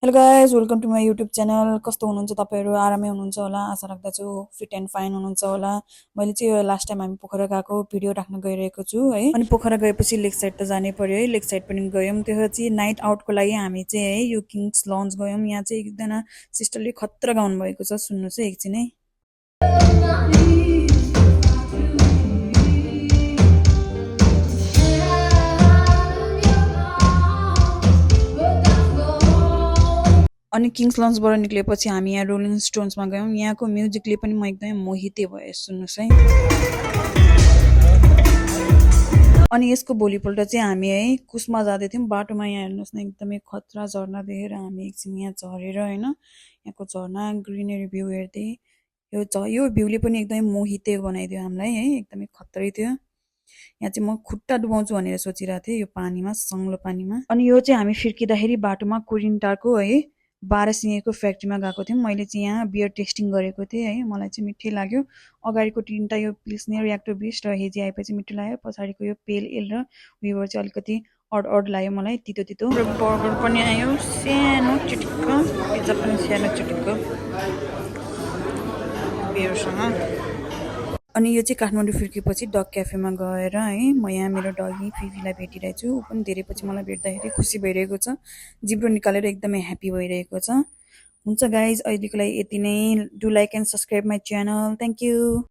Hello guys welcome to my YouTube channel. कस्तो हुनुहुन्छ तपाईँहरू? आरामै हुनुहुन्छ होला आशा राख्दछु। फिट एन्ड फाइन हुनुहुन्छ होला। मैले चाहिँ यो लास्ट टाइम हामी पोखरा गएको भिडियो राख्न गइरहेको छु है। अनि पोखरा गएपछि लेक साइड त जानै पर्यो है। लेक साइड पनि गयौँ। त्यो चाहिँ नाइट आउटको लागि हामी चाहिँ है यो किङ्स लन्च गयौँ। यहाँ चाहिँ एकजना सिस्टरले खतरा गाउनु भएको छ, सुन्नुहोस् है एकछिन है। अनि किङ्स लन्चबाट निक्लेपछि हामी यहाँ रोलिङ स्टोन्समा गयौँ। यहाँको म्युजिकले पनि म एकदमै मोहिते भएँ, सुन्नुहोस् है। अनि यसको भोलिपल्ट चाहिँ हामी है कुसमा जाँदै थियौँ। बाटोमा यहाँ हेर्नुहोस् न एकदमै खतरा झर्ना देखेर हामी एकछिन यहाँ झरेर होइन यहाँको झर्ना ग्रिनरी भ्यू हेर्दै यो भ्यूले पनि एकदमै मोहिते बनाइदियो हामीलाई है। एकदमै खतरै थियो। यहाँ चाहिँ म खुट्टा डुबाउँछु भनेर सोचिरहेको थिएँ यो पानीमा, सङ्लो पानीमा। अनि यो चाहिँ हामी फिर्किँदाखेरि बाटोमा कुरिन्टारको है 12 सिङेको फ्याक्ट्रीमा गएको थियौँ। मैले चाहिँ यहाँ बियर टेस्टिङ गरेको थिएँ है। मलाई चाहिँ मिठै लाग्यो। अगाडिको तिनवटा यो पिल्सनर रियाक्टर बिस्ट र हेजी आएपछि मिठो लाग्यो। पछाडिको यो पेल एल र उयोबाट चाहिँ अलिकति अड लाग्यो मलाई, तितो तितो। र बर्गर पनि आयो सानो चिटिक्क, पिज्जा पनि सानो चिटिक्क बियरसँग। अनि यो चाहिँ काठमाडौँ फिर्केपछि डग क्याफेमा गएर है म यहाँ मेरो डगी फिफीलाई भेटिरहेको छु। ऊ पनि धेरै पछि मलाई भेट्दाखेरि खुसी भइरहेको छ, जिब्रो निकालेर एकदमै ह्याप्पी भइरहेको छ। हुन्छ गाइज, अहिलेको लागि यति नै। Do like and subscribe my channel. Thank you.